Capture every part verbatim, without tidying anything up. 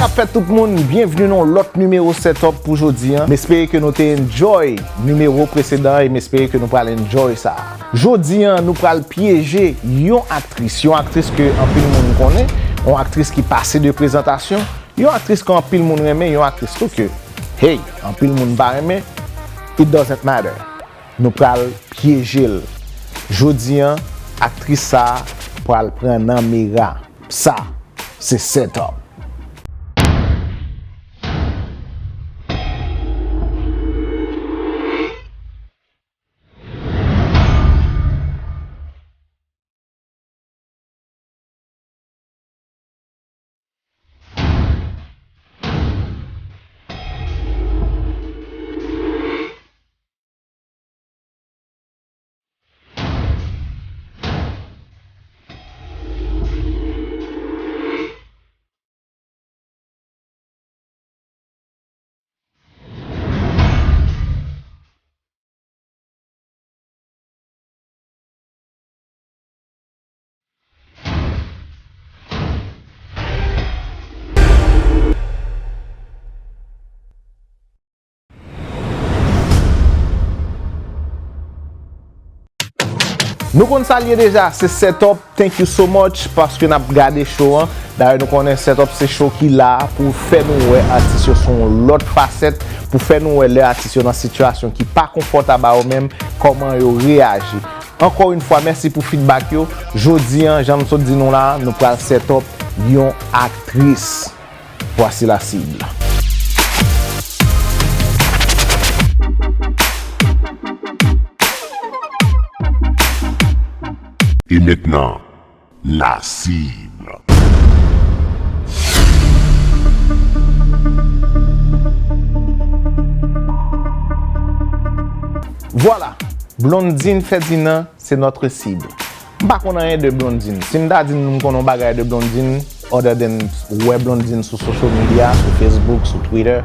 Ap fèt tout moun, byenvni nan yon lòt nimewo Setup pou jodi an. M espere ke nou te enjoy nimewo presedan an e m espere ke nou pral enjoy sa a. Jodi an, nou pral pyeje yon aktris, yon aktris ke anpil moun konnen, yon aktris ki pase de prezantasyon, yon aktris ke anpil moun renmen, yon aktris tou ke, hey, anpil moun pa renmen, it doesn't matter. Nou pral pyeje l. Jodi an, aktris sa a pral pran nan mera. Sa, se Setup. Nou konn sa l ye deja, se Setup. Thank you so much paske n ap gade show an. Dayè, nou konnen Setup se show ki la pou fè nou wè atis yo sou yon lòt fasèt, pou fè nou wè lè atis yo nan sitiyasyon ki pa konfòtab a yo menm, kòman yo reyaji. Ankò yon fwa, mèsi pou feedback yo. Jodi an, jan m sot di nou la, nou pral Setup yon aktris. Voici la cible. Et maintenant, la cible. Vwala, Blondine Ferdinand, c'est notre cible. M pa konn anyen de Blondine. Si m ta di n m konnen yon bagay de Blondine, other than wè Blondine sou social media, sou Facebook, sou Twitter,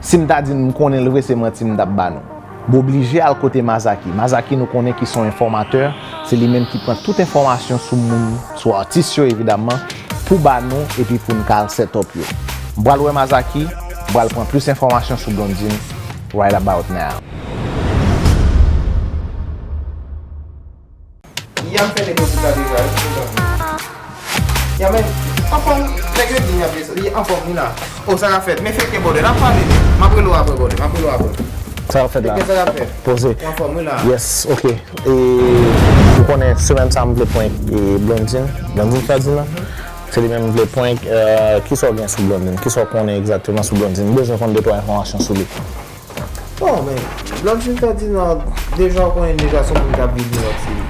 si m ta di n m konnen l vre, se manti m t ap ba nou. M oblije al kote Mazaki. Mazaki, nou konnen ki se yon enfòmatè, se li menm ki pran tout enfòmasyon sou moun, sou atis yo, evidamman, pou ba nou, epi pou n ka al Setup yo. M pral wè Mazaki, m pral pran plis enfòmasyon sou Blondine right about now. Yam fè depoze la deja, wi, pou gade. Yam, men, anfòm, nèg yo di Yam, li anfòm, li la. O, sa k ap fèt? Men fè ke bòdè, n ap pale, men. M ap rele w apre, bòdè, m ap rele w apre. Sa k ap fèt la? Fè ke sa k ap fèt? Poze. Ou anfòm, wi, la. Yes, ok. E, ou konnen, semèn sa, m vle prank, e, Blondine, Blondine Ferdinand. Se li menm m vle prank, e, kisa w gen sou Blondine? Kisa w konnen egzakteman sou Blondine? M bezwen konn de twa enfòmasyon sou li. Bon, men, Blondine Ferdinand, deja w konnen deja se yon moun k ap viv New York City.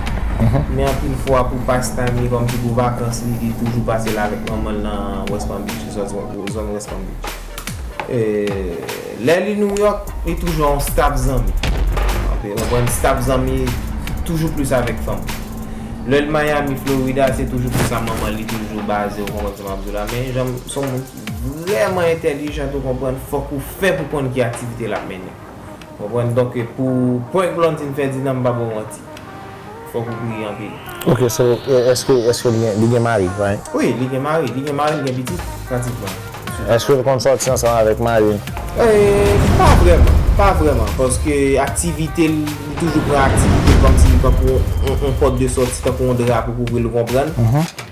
Men anpil fwa pou pastime li, kòmsi pou vakans li, li toujou pase l avèk manman l nan West Palm Beach, zòn, zòn West Palm Beach. E, lè li New York, li toujou yon staff zanmi. Ou konprann, staff zanmi toujou plis avèk fanm. Lè l Miami, Florida, se toujou plis a manman li toujou baze, ou konprann sa m ap di w la. Men, jan m, se yon moun vrèman entèlijan, ou konprann, fòk ou fè pou konn ki aktivite l ap mennen. Konprann? Donk, pou prank Blondine Ferdinand, m pa ba w manti. Fòk ou priye anpil. Ok, so, e, èske, èske li gen, li gen mari, right? Wi, li gen mari, li gen mari, li gen pitit, pratikman. Èske l konn sòti ansanm avèk mari l? E, pa vrèman, pa vrèman, paske aktivite l, li toujou pran aktivite l kòmsi li tankou yon, yon pòt de sòti, tankou yon dra pou kouvri l, ou konprann?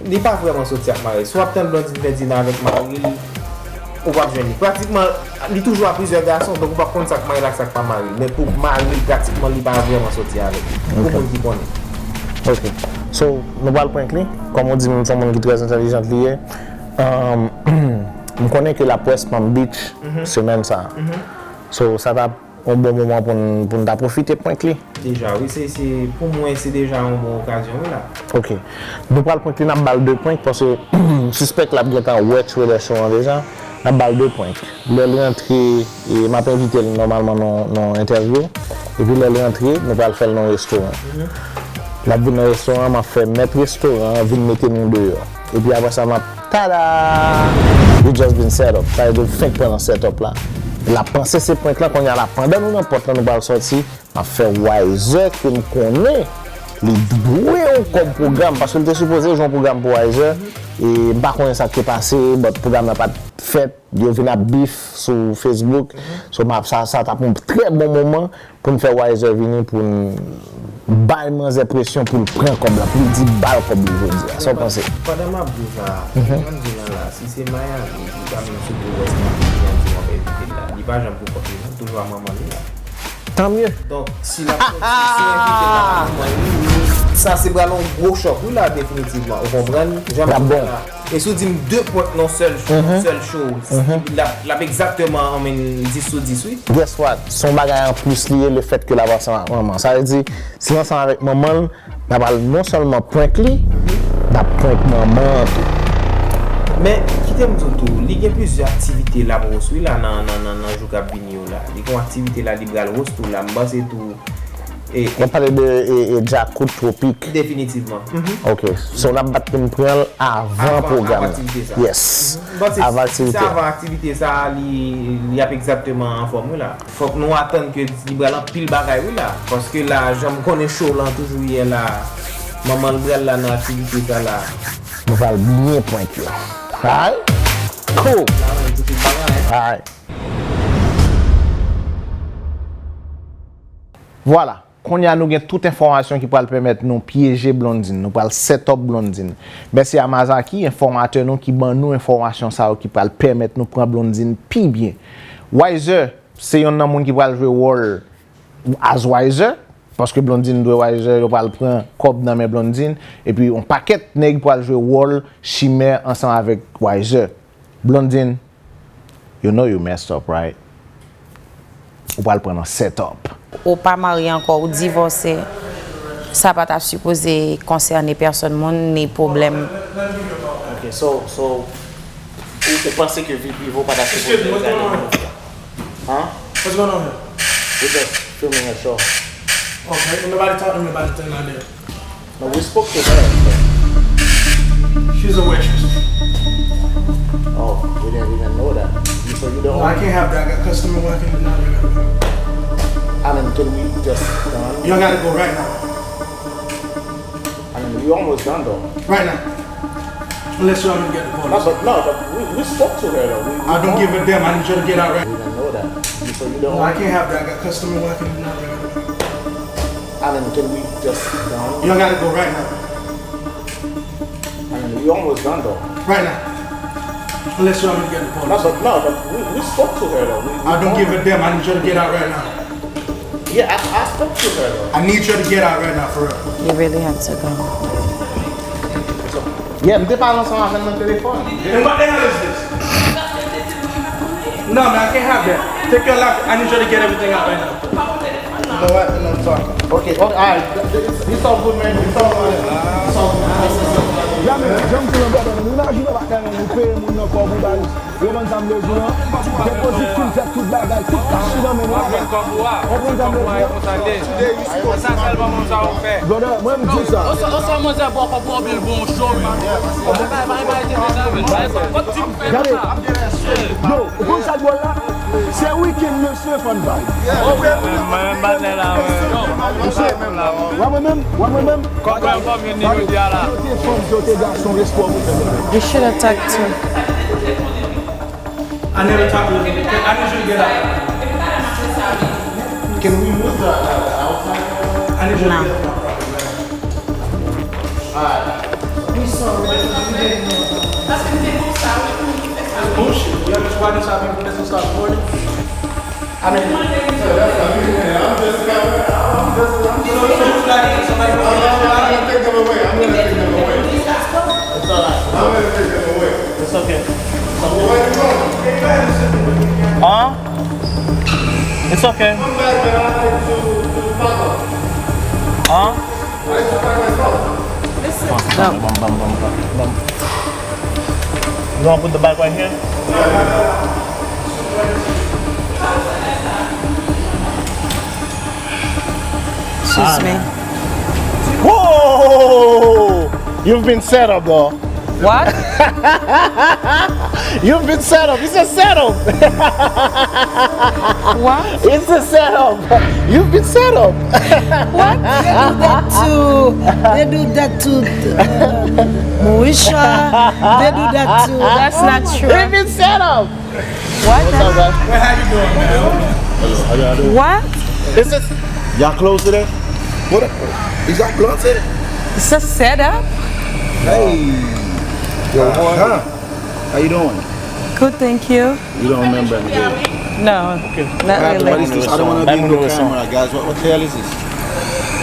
Li pa vrèman soti ak mari l. Si w ap tann Blondine Ferdinand avèk mari l, ou p ap jwenn li. Pratikman, li toujou a plizyè gason, donk ou p ap konn sa k mari l ak sa k pa mari l. Men pou mari l, pratikman, li pa vrèman soti avèk li. Pou moun ki konnen. Ok. So, nou pral prank li. Kòm ou di, m se yon moun ki trè entèlijant li ye. Um, m konnen ke l ap West Palm Beach semèn sa a. So, sa t ap yon bon moman pou n, pou n ta pwofite prank li. Deja, wi, se, se, pou mwen, se deja yon bon okazyon, wi, la. Ok. Nou pral prank li, n ap ba l de prank, paske m sispèk l ap gentan wè trailer show an deja. N ap ba l de prank. Lè l rantre, e, m ap envite l nòmalman nan, nan entèvyou. Epi lè l rantre, nou pral fè l nan restoran. L ap vin nan restoran, m ap fè mèt restoran an vin mete nou deyò. Epi apre sa, m ap Tada! We just been set up. Sa vle di l fenk pran nan setup la. L ap panse se prank lan, kounye a la, pandan nou nan pòt lan, nou pral sòti. M ap fè Wiser ke m konnen Li dwe yon kòb pwogram, paske l te sipoze jwe yon pwogram pou Wiser. E m pa konnen sa k te pase, but pwogram nan pa t fèt. Yo vin ap beef sou Facebook. So, m ap, sa, sa t ap yon trè bon moman pou n fè Wiser vini, pou n bay manzè presyon pou l pran kòb la, pou l di ba l kòb li jodi a. Sa w panse? Pandan m ap di w sa, Blondine lan la, si se Miami, li pa menm sou tou wès nan peyi an, di w ap envite l la. Li pa janm pou kòk li non, toujou a manman li la. Tant mieux. Donk, si l ap, si, si envite l la, manman li, sa se pral yon gwo chòk, wi, la, definitivman. Ou konprann? Jan m di w la. E si w di m de pwent nan sèl, sèl show, l ap, l ap egzakteman, I mean, dis sou dis, wi. Guess what? Se yon bagay anplis li ye, lefètke l ap ansanm ak manman. Sa vle di, si l ansanm avèk manman l, n a pral non sèlman prank li, n ap prank manman an tou. Men, kite m di w tou, li gen plizyè aktivite l ap host, wi, la, nan, nan, nan, nan jou k ap vini yo la. Li gen yon aktivite la, li pral host tou la. M panse tou, e, w ap pale de, e, e, Djakout Tropik. Definitivman. Ok. So, n ap bat pou n pran l avan pwogram nan. Avan aktivite sa. Yes. Avan aktivite. Si se avan aktivite sa, li, li ap egzakteman anfòm, wi, la. Fòk nou atann ke li pral anpil bagay, wi, la. Paske la, jan m konnen show lan toujou ye la, manman l pral la nan aktivite sa la. Nou pral byen prank yo. Alright? Cool. Alright. Vwala. Kounye a nou gen tout enfòmasyon ki pral pèmèt nou pyeje Blondine. Nou pral set up Blondine. Mèsi a Mazaki, enfòmatè nou ki ban nou enfòmasyon sa yo ki pral pèmèt nou pran Blondine pi byen. Wiser, se yonn nan moun ki pral jwe wòl as Wiser, paske Blondine dwe Wiser, yo pral pran kòb nan men Blondine, epi yon pakèt nèg pral jwe wòl Chimè ansanm avèk Wiser. Blondine, you know you messed up, right? Ou pral pran nan set up. Ou pa marye ankò, ou divòse. Sa pa ta sipoze konsène pèsòn moun, ni pwoblèm. Ok, so, so, ou, ou panse ke vi prive w pa ta sipoze gade moun? Hein? What's going on here? We just filming a show. Okay, nobody talk to me about anything like that. No, we spoke to her. She's a waitress. Oh, we didn't even know that. You, so you the owner? No, I can't have that. I got customer walking in now. I mean, can we just done? Y'all gotta go right now. I mean, we almost done though. Right now. Unless you want me to get the police. No, but no, but we, we spoke to her though. We, we I don't give a damn. I need you to get out right now. We didn't know that. You, so you the owner? No, I can't have that. I got customer walking in now. I mean, can we just done? Y'all gotta go right now. I mean, we almost done though. Right now. Unless you want me to get the police. No, but no, but we, we spoke to her though. We, we I don't give a damn. I need you to get out right now. Yeah, I, I spoke to her though. I need you to get out right now, for real. You really have to go. Yeah, m te pale ansanm avè l nan telefòn. And what the hell is this? No, man, I can't have that. Take your life. I need you to get everything out right now. You know what? No, I'm sorry. Okay, okay, alright. It's, it's all good, man. It's all good. It's all good. Ya men, janm tou nan gade nou. Imajine w pa ka renmen nou peye moun nan kòb ou bay. Ou konprann sa m vle di w lan? Depozit fin fèt, tout bagay, tout kach ki nan men nou la. Konprann sa m vle di w lan? Sa sèlman moun sa yo fè. Brother, mwen m di w sa. Gade, yo, ou konn sa dwòl la? Se wikenn mesye fann bay. Mwen menm batnè la, mwen. Mesye, wè mwen menm, wè mwen menm. Kòb mwen fòm yo ni jodi a la. Yo te fanm, yo te gason, respè pou fè. You should have talked to. I never talked to you. I need you to get out. Can we move the, uh, outside? I need you to get out. Alright. We sorry. Bullshit. You have to try this out. People, this is not recording. I mean, I'm just, I'm just, I'm just, I'm just, I'm gonna take them away. I'm gonna take them away. It's all right. I'm gonna take them away. It's okay. Huh? It's okay. Huh? Bam, bam, bam, bam, bam. You wanna put the bag right here? Excuse me. Whoa! You've been set up, though. What? You've been set up. It's a setup. What? It's a setup. You've been set up. What? They do that to, they do that to uh, Moesha. They do that to. That's not true. You've been set up. What? What's up, guys? What? Is it? Y'all close today? What? Is y'all close today? It's a setup. Hey. Yo, huh? How you doing? Good, thank you. You don't remember anything. No, not What really. is this? I don't want to be in the camera, guys. What, what the hell is this?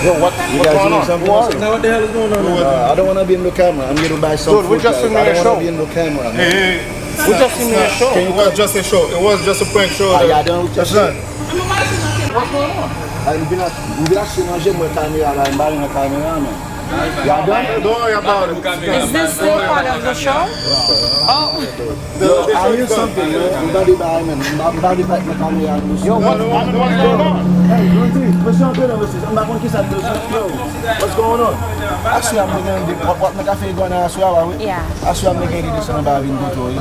Yo, what, You what's guys going doing on? something? What's going on? Uh, I don't want to be in the camera. I'm here to buy some Dude, we food, just guys. in I the don't want show. To be in the camera, Hey, man. hey, hey. We just in the show. It was just a show. It was just a prank show. Ah, y'all done with your shit? What's going on? Ah, m vin a- m vin achte manje, mwen kamera la, m pa nan kamera, man. Y'all done? Don't worry about it. Is this still part of the show? Oh. Yo, I hear something, man. M tande bagay, man. M pa- m pa vle pa nan kamera, nou. Yo, what, what, what's going on? Hey, Blondie, mesye antre nan mesye. M pa konn ki sa l bezwen. Yo, what's going on? Aswè a m te gen de w ap mete afè igwana aswè a, wi. Yeah. Aswè a m te gen de desann anba vin kote w, wi.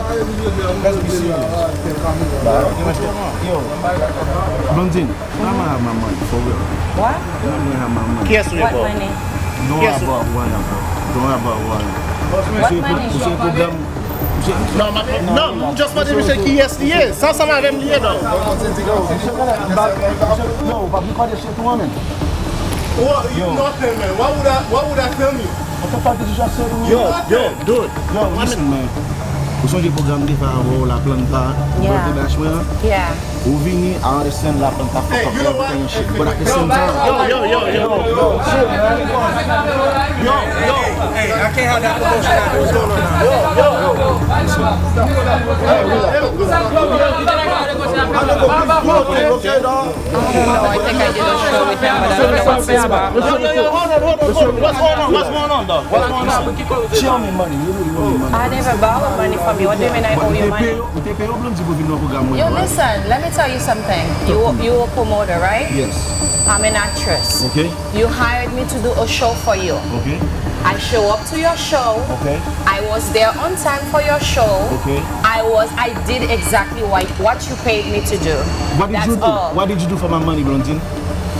Let's be serious. Yo, Blondine, let me have my money, for real. What? Let me have my money. Kiyès ou ye, What bro? Money? Don't worry about why, bro. Don't worry about why. What Money? Ou se pwoblèm. Non, ma- non, m just mande misye kiyès li ye. Se ansanm avè m li ye, non. Yo, w ap rekòde shit ou an, men. What? You nothing, man. Why would I, why would I film you? What the fuck did you just say to me? Yo, yo, dude. Yo, listen, man. Ou sonje pwogram de fè avè w, La Planta, Yeah. Birthday Bash mwen an? Yeah. Ou vini, I understand La Planta fuck up everything and shit, but at the same time, Yo, yo, yo, yo. yo, shit, man. Yo, yo. Hey, I can't have that commotion out there. What's going on now? Yo, yo, yo. Hey, relax. Okay, okay, dog. No, I think I did a show with him, but I don't know what's about. Yo, yo, yo, hold on, hold on, hold on. What's going on? What's going on, dog? What's going on? She owe me money. You really owe me money. I never borrow money from you. What do you mean I owe you money? Ou te peye w, Blondie, pou vin nan pwogram mwen. Yo, listen, let me tell you something. You you a promoter, right? Yes. I'm an actress. Okay. You hired me to do a show for you. Okay. I show up to your show. Okay. I was there on time for your show. Okay. I was I did exactly what what you paid me to do. What did That's you do? All. What did you do for my money, Blondine?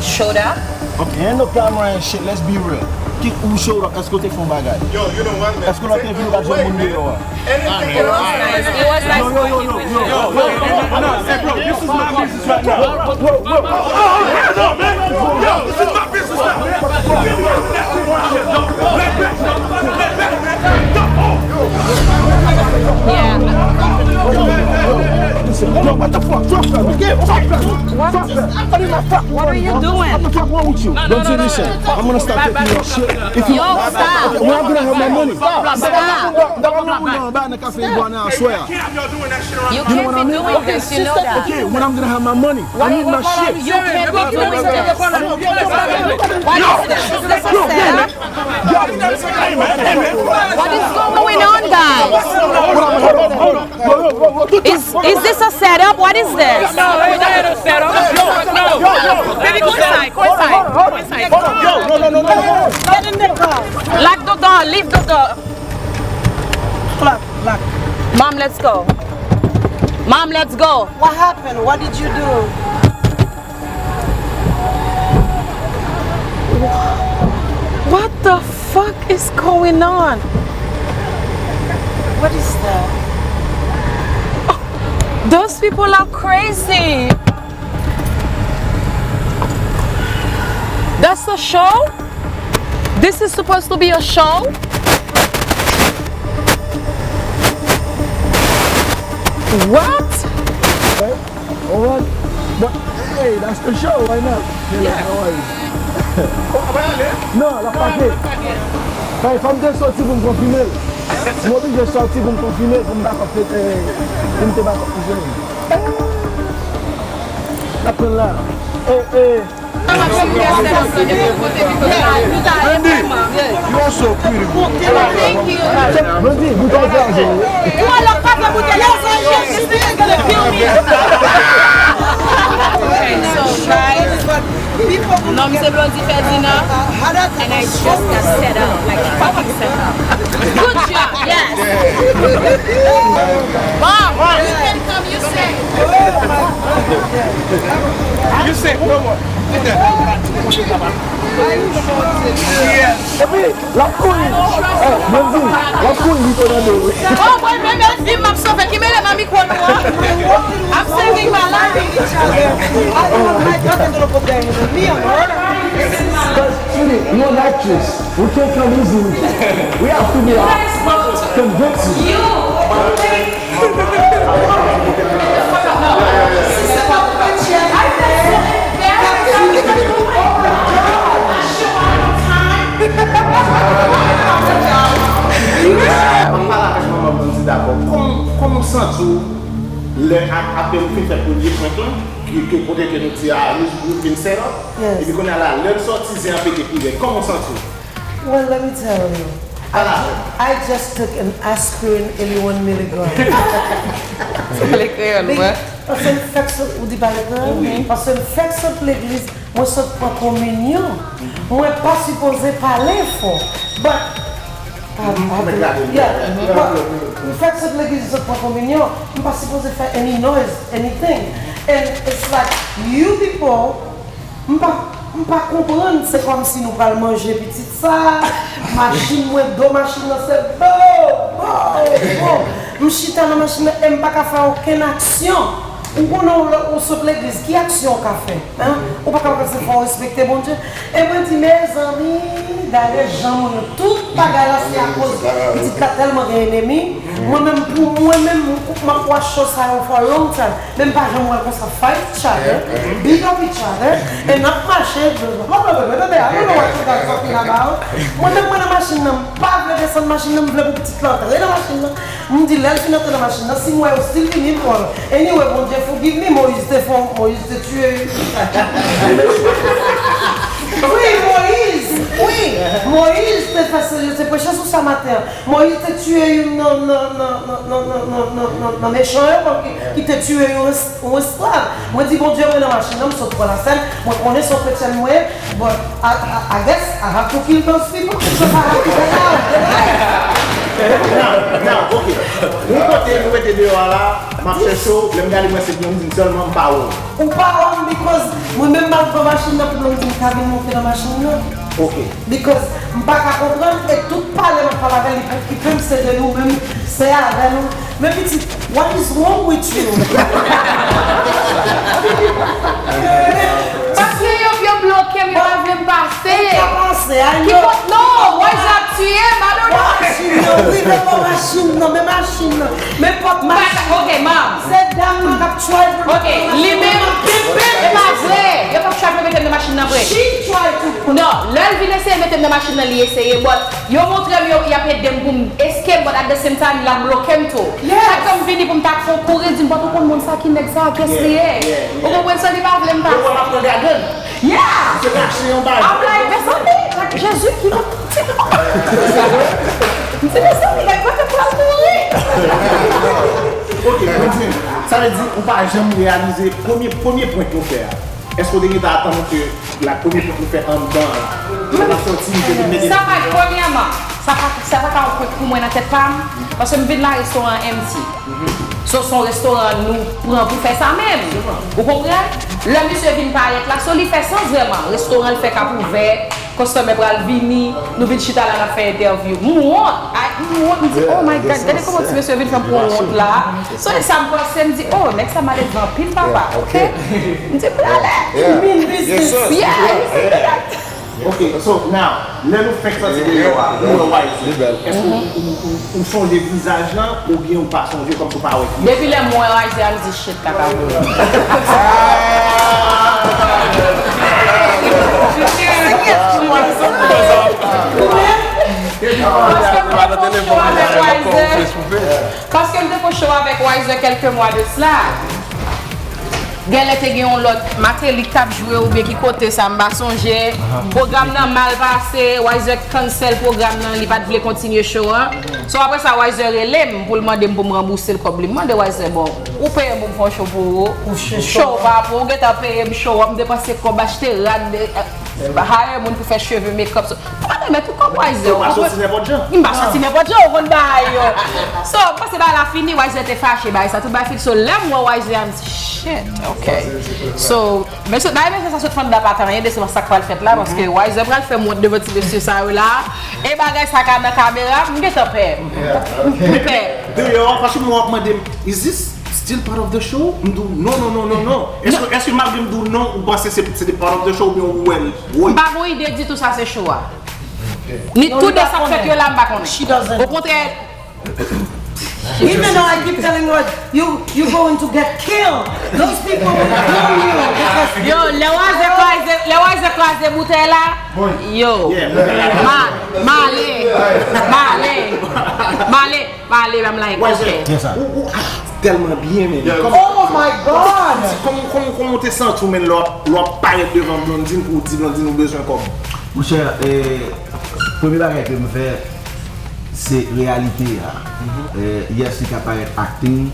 Showed up. Okay, ain't no camera and shit. Let's be real. Ki ou show up? Èske w te fè yon bagay? Yo, you know what, man? Èske w te vin ou pa jwenn moun deyò a? It was nice. It was nice. Yo, yo, yo, yo, yo. No, no, hey, bro, this is my business right now. Whoa, whoa, whoa. Oh, hell no, man. Yo, this is my business now. Yeah. Yo, what the fuck? Drop that. Drop that. What? What are you doing? What the fuck wrong with you? Don't you listen. I'm gonna stop taking your shit. If you, Yo, stop. When I'm gonna have my money. Stop. Cafe iguana, I swear. You can't be doing this. You know that. Okay, when I'm gonna have my money, I need my shit. You can't be doing this. What is this? Is this a setup? What is going on, guys? Is is this a setup? What is this? No, it's not a setup. No, no. Baby, go inside. Go inside. Go inside. Get in the car. Lock the door. Leave the door. Lock, lock. Mom, let's go. Mom, let's go. What happened? What did you do? What the fuck is going on? What is that? Those people are crazy. That's a show? This is supposed to be a show? What? Alright. But hey, that's the show, why not? Yeah. No, la pake. Hey, fò m te soti pou m konfime l. M oblije soti pou m konfime l pou m bakòp pou m te bakòp pou jwenn. N ap pran la. Hey, hey. Wendy, you are so pretty, bro. Wendy, boutèy kraze. Okay, so guys, non, m se Blondie Ferdinand, and I just got set up, like fucking set up. Good job, yes. Epi, l ap kouri. Eh, Blondine, l ap kouri, li fò nan do. Oh, mwen menm, Elvie, m ap sove. Ki mele nan mikwo nou an? I'm saving my life. But, Sweetie, you're an actress. We can't come easy with you. We have to be, uh, convincing. Mwen pale avèk manman m, mwen di, "Dakò, kòman, kòman w santi w lè ap-, apre nou fin fè premye prank lan, ke, ke kote ke nou di, ah, you've been set up, epi kounye a la, lè l sòti, zen an pete pi rèd, kòman w santi w?" Well, let me tell you. I, ju- I just took an aspirin eighty-one milligram. Pale kreyòl, mwen. Paske m fèk sot, ou di pale kreyòl? Wi. Paske m fèk sot legliz, mwen sot pran kominyon. Mwen pa sipoze pale fò. But, pa, pa, yeah, but m fèk sot legliz, m sot pran kominyon. M pa sipoze fè any noise, anything. And it's like, you people, M pa, m pa konprann, se kòmsi nou pral manje pitit sa, machin mwen, do machin nan se bo, bo, bo. M chita nan machin nan e m pa ka fè okenn aksyon. Ou konnen w, ou sot legliz, ki aksyon w ka fè? Hein? Ou pa ka panse fò w respekte Bondye? E mwen di, mezanmi, gade jan moun yo, tout bagay la se akoz pitit la tèlman gen enemi. Mwen menm, pou mwen menm, m ap watch show sa yo for a long time. Men m pa janm wè l konsa. Fight each other, beat up each other, and n ap mache. Mwen menm, mwen nan machin nan, m pa vle desann machin nan, m vle pou pitit la antre nan machin nan. M di, lè l fin antre nan machin nan, si m wè yo still vini, m pran l. Anyway, Bondye forgive me, Moyiz te fè, Moyiz te tiye. Wi, Moyiz, wi, Moyiz te fè, se, te preche sou sa maten an. Moyiz te tiye youn nan, nan, nan mechan yo, ki, ki te tiye yon es-, yon esklav. Mwen di, Bondye, mwen nan machin nan, m sot pran lasèn, mwen konnen se yon kretyèn mwen ye, but I, I, I guess I have to kill those people, because I have to get out of the life. Now, now, ok. Yon kote nou rete deyò a la, m ap chèche w, lè m gade mwen se Blondine sèlman, m pa wè w. Ou pa wè m because mwen menm m ap pran machin nan pou Blondine ka vin monte nan machin nan. Ok. Because m pa ka konprann, e tout pale m ap pale avè l, li pa okipe m, se de nou menm, se avè nou. Men pitit, what is wrong with you? Paske yo, yo bloke m, yo pa vle m pase. Ou ka pase, I know. Ki bò, non, Wise ap tiye m, I don't know. Machin nan, rive bò machin nan, men machin nan, men pòt machin nan. Ok, mom. Se dam nan k ap try pou l. Ok, li menm, e pa vre. Yo p ap try pou mete m nan machin nan vre. She try to put. Non, lè l vin eseye mete m nan machin nan, li eseye, but yo montre m yo, y ap ede m pou m escape, but at the same time, l ap bloke m tou. Yes. Chak fwa m vini pou m ta fè yon kouri, di m, but ou konn moun sa ki nèg sa, kiyès li ye? Yeah, yeah, yeah. Ou konprann sa, li pa vle m pase. Yo wè m ap pran gagann. Yeah! Se kache yon bagay. I'm like, mezanmi, like, Jezi ki bon. M di, mezanmi, nèg mwen te pral mouri. Ok, Blondine, sa vle di ou pa janm reyalize premye, premye prank nou fè a. Èske w te gentan atann ke la premye prank nou fè anndan an, lè n ap sòti, nou te vin mete. Sa pa, premyèman, sa pa, sa pa ka yon prank pou mwen nan tèt pa m, paske m vin la restoran an empty. So, se yon restoran nou pran pou fè sa menm. Ou konprann? Lè misye vin parèt la, so li fè sans vrèman. Restoran l fèk ap ouvè, kòstòmè pral vini, nou vin chita la n ap fè entèvyou. M wont, ay, m wont, m di, oh my God, gade kòman ti mesye vin fè m pran wont la. So, e sa m panse, m di, oh, nèg sa maledvan anpil, papa, ok? M di, prale. Mean business. Yeah, you see that? Ok, so now, lè nou fèk sòti deyò a, nou wè Wise. Èske ou, ou, ou, ou sonje vizaj lan oubyen ou pa sonje kòmsi ou pa wè ki? Depi lè m wè Wise a, m di, shit, kaka pou mwen. Paske m te fè yon show avèk Wise. Paske m te fè yon show avèk Wise kèlke mwa de sila. Genlè te gen yon lòt Martelly k t ap jwe oubyen ki kote sa, m pa sonje. Pwogram nan mal pase, Wiser cancel pwogram nan, li pa t vle kontinye show an. So, apre sa, Wiser rele m pou l mande m pou m ranbouse l kòb li. M mande Wiser, bon, ou peye m pou m fè yon show pou ou. Show pa pou ou, ou gentan peye m show an, m depanse kòb achte rad, de, Hire moun pou fè cheve, make up. So, m pa renmen tou kòb Wiser. Ou pa soti nenpòt jan. M pa soti nenpòt jan, ou konn bagay yo. So, m panse bagay la fini, Wiser te fache, bagay sa, tout bagay fini. So, lè m wè Wiser, m di, shit, ok. So, mesye, bagay mesye sa sot fanndan pa t anyen, de se sa k pral fèt la, paske Wiser pral fè m wont devan ti mesye sa yo la. E bagay sa ka nan kamera, m gentan pè. M pè. Deyò, fache mwen w ap mande m, is this still part of the show? M di w, non, non, non, non, non. Èske, èske malgre m di w non, ou panse se, se te part of the show oubyen ou wè l? Woy. M pa gon ide ditou sa se show a. Ni tou de sa k fèt yo la, m pa konnen. Okontrè, Even though I keep telling her, you you going to get killed. Those people will kill you because yo, lè Wiser kraze, lè Wiser kraze boutèy la, yo, ma, m ale, m ale, m ale, m ale, m like, ok. Ou ou act tèlman byen men. Oh my God! Kòman kòman kòman w te santi w men lè w ap lè w ap parèt devan Blondine pou w di Blondine ou bezwen kòb? Monchè, eh, premye bagay ke m fè, se reyalite a. Eh, yes, li ka parèt acting,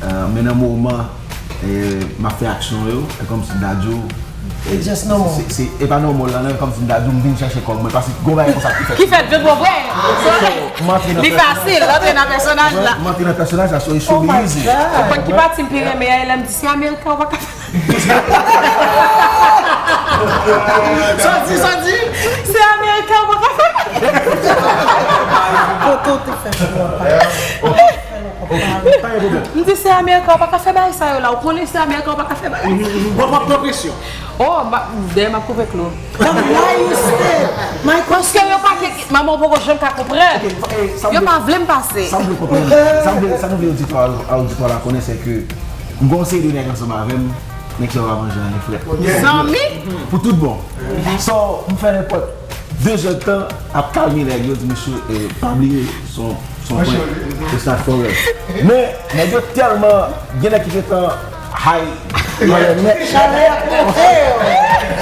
eh, men nan moman, eh, m ap fè aksyon yo, e kòmsi m ta di w, eh, Just normal. se, se, e pa normal la, non, e kòmsi m ta di w, m vin chèche kòb mwen, paske gon bagay konsa ki fèt. Ki fèt, vre, vre. M antre nan Li fasil, antre nan pèsonaj la. M antre nan pèsonaj la, so it's really easy. Ou konn ki pati m pi renmen an, e lè m di se ameriken ou pa ka fè. Sa w di, sa w di? Se ameriken ou pa ka fè. Kote w te fè show a? Pa gen pwoblèm. M di se ameriken ou pa ka fè bagay sa yo la. Ou konnen se ameriken ou pa ka fè bagay. Bon, w ap pran presyon. Oh, dèyè m ap koupe klou. But why you stay? My Paske yo pa ke, manman ou poko janm ka konprann. Yo pa vle m pase. Sa m vle konprann, sa m vle, sa nou vle oditwa, oditwa la konnen, se ke m gon seri de nèg ansanm avè m, nèg sa yo pa manje anyen frèt. Zanmi? Pou tout bon. So, m fè nenpòt de zè tan ap kalme nèg yo, di mesye, eh, pa bliye, son, son pwen, it's not for us. Men, nèg yo tèlman, gen nèg ki gentan high, malè nèt. Chalè ap monte yo.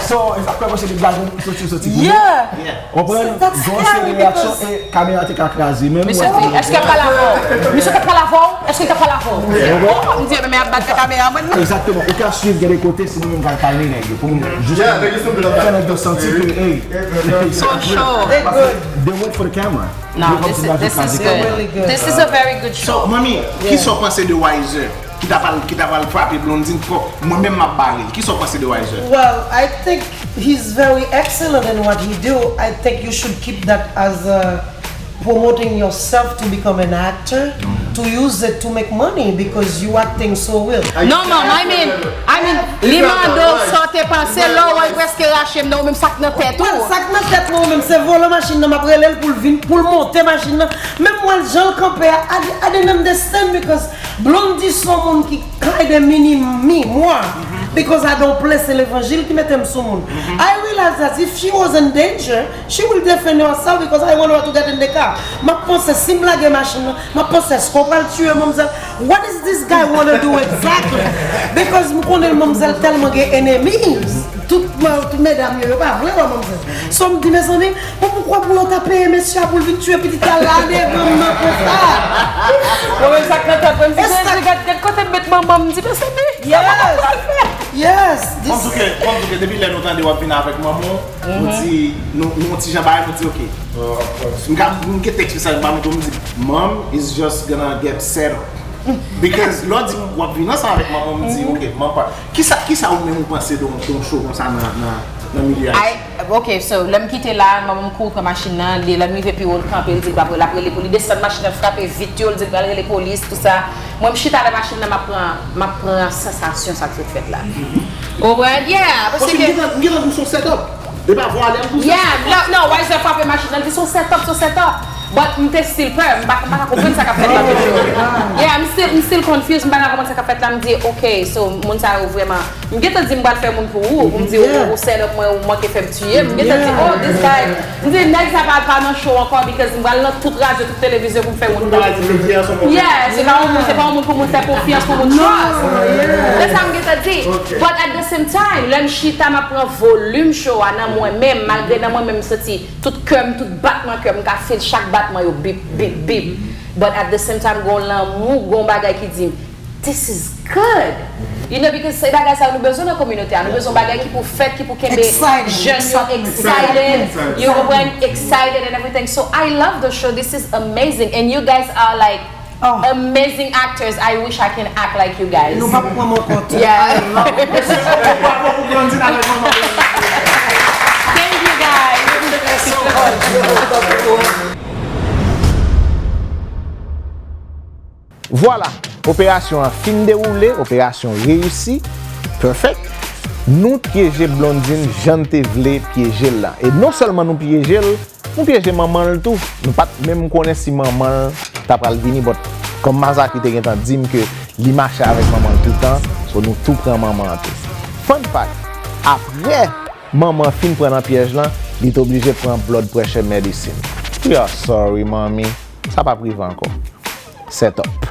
So, e sa k fè mwen se de blagen soti, soti pou Yeah. Konprann? That's Gon scary seri reyaksyon because e kamera te ka kraze men. Misye di, èske ap pale avè w? Misye t ap pale avè w? Èske l t ap pale avè w? Oh, m di, men ap bat kamera mwen. Egzakteman, ou ka swiv gen de kote si nou menm ka kalme nèg yo pou nou jis Yeah, nèg yo sou fè nèg yo santi ke, hey, So show. they went for the camera. No, this is, this is good. This is a very good So, show. Manmi, kisa w panse de Wiser? Ki ta pral, ki ta pral frape Blondine fò. Mwen menm m ap bare l. Kisa w panse de Wiser? Well, I think he's very excellent in what he do. I think you should keep that as a promoting yourself to become an actor, to use it to make money because you acting so well. Non, mom, I mean, I mean, li mande w sa w te panse, lè w wè l prèske rache m nan, ou menm sa k nan tèt Well, ou. Sa k nan tèt mwen, ou menm se vòlè machin nan, m ap rele l pou l vin, pou l monte machin nan. Menm mwen, jan l kanpe a, I, I didn't understand because Blondie se yon moun ki kinda mini me, mwa. Because I don't play, se levanjil ki mete m sou moun. I realize that if she was in danger, she will defend herself because I want her to get in the car. M ap panse si m lage machin nan, m ap panse èske w pral tiye manmzèl. What is this guy wanna do exactly? Because m konnen manmzèl tèlman gen enemies. Tout, tout medam yo, yo pa vle wè manmzèl. So m di, mezanmi, bon, poukwa pou yo ta peye mesye a pou l vin tiye pitit la la devan m nan konsa? Mwen menm sa k nan tèt mwen, m di, Jezi, gad, gad kote m met manman m, m di, mezanmi. Yes. Yes. Kòm si ke, kòm si ke depi lè nou tande w ap vin avèk manman w, nou di, nou, nou ti jan bagay, nou di, ok. M ka, m gen tèks mesaj, m pa montre w, m di, Mom is just gonna get settled. Because lè w di w ap vin ansanm avèk manman w, m di, ok, manman pa. Kisa, kisa ou menm ou panse de yon, de yon show konsa nan, nan, nan milye a? Ay, ok, so, lè m kite la, manman m kouri pran machin nan, li, lè m rive pi wo, l kanpe, l di l p ap, l ap rele pou li desann machin nan, frape vit yo, l di l pral rele polis, tout sa. Mwen, m chita nan machin nan, m ap pran, m ap pran sansasyon sa k sot fèt la. Ou konprann? Yeah, Paske paske m gentan, m gentan di w se yon setup. E pa vwa lè m pou sa. Yeah, non, non, Wiser frape machin nan, li di se yon setup, se yon setup. But m te still pè, m pa, m pa ka konprann sa k ap fèt la toujou. Yeah, m still, m still confused, m pa ka konprann sa k ap fèt la, m di, ok, so, moun sa yo vrèman, m gentan di m pral fè moun pou ou, pou m di, ou, ou set up mwen, ou manke fè m tiye, m gentan di, oh, this guy, m di, nèg sa pa, pa nan show ankò, because m pral nan tout radyo, tout televizyon pou m fè moun pou ou. Yeah, se pa yon moun, se pa yon moun pou moun fè konfyans, pou moun trust. Se sa m gentan di. But at the same time, lè m chita, m ap pran volim show a nan mwen menm, malgre nan mwen menm, m santi tout kè m, tout batman kè m, m ka feel chak batman yo bip, bip, bip. But at the same time, gon lanmou, gon bagay ki di m, this is good. You know, because se bagay sa nou bezwen nan kominote a. Nou bezwen bagay ki pou fèt, ki pou kenbe jèn yo excited, you know, excited and everything. So I love the show. This is amazing. And you guys are like amazing actors. I wish I can act like you guys. Nou pa pou pran mwen kont. Yeah. Thank you guys. Vwala, operasyon an fin dewoule, operasyon reyisi, perfect. Nou pyeje Blondine jan n te vle pyeje l la. E non sèlman nou pyeje l, nou pyeje manman l tou. Nou pa t menm konnen si manman l ta pral vini, but kòm Mazaki te gentan di m ke li mache avèk manman l toutan, so nou tou pran manman an tou. Fun fact, apre manman an fin pran nan pyèj lan, li t oblije pran blood pressure medicine. We are sorry, manmi. Sa p ap rive ankò. Set up.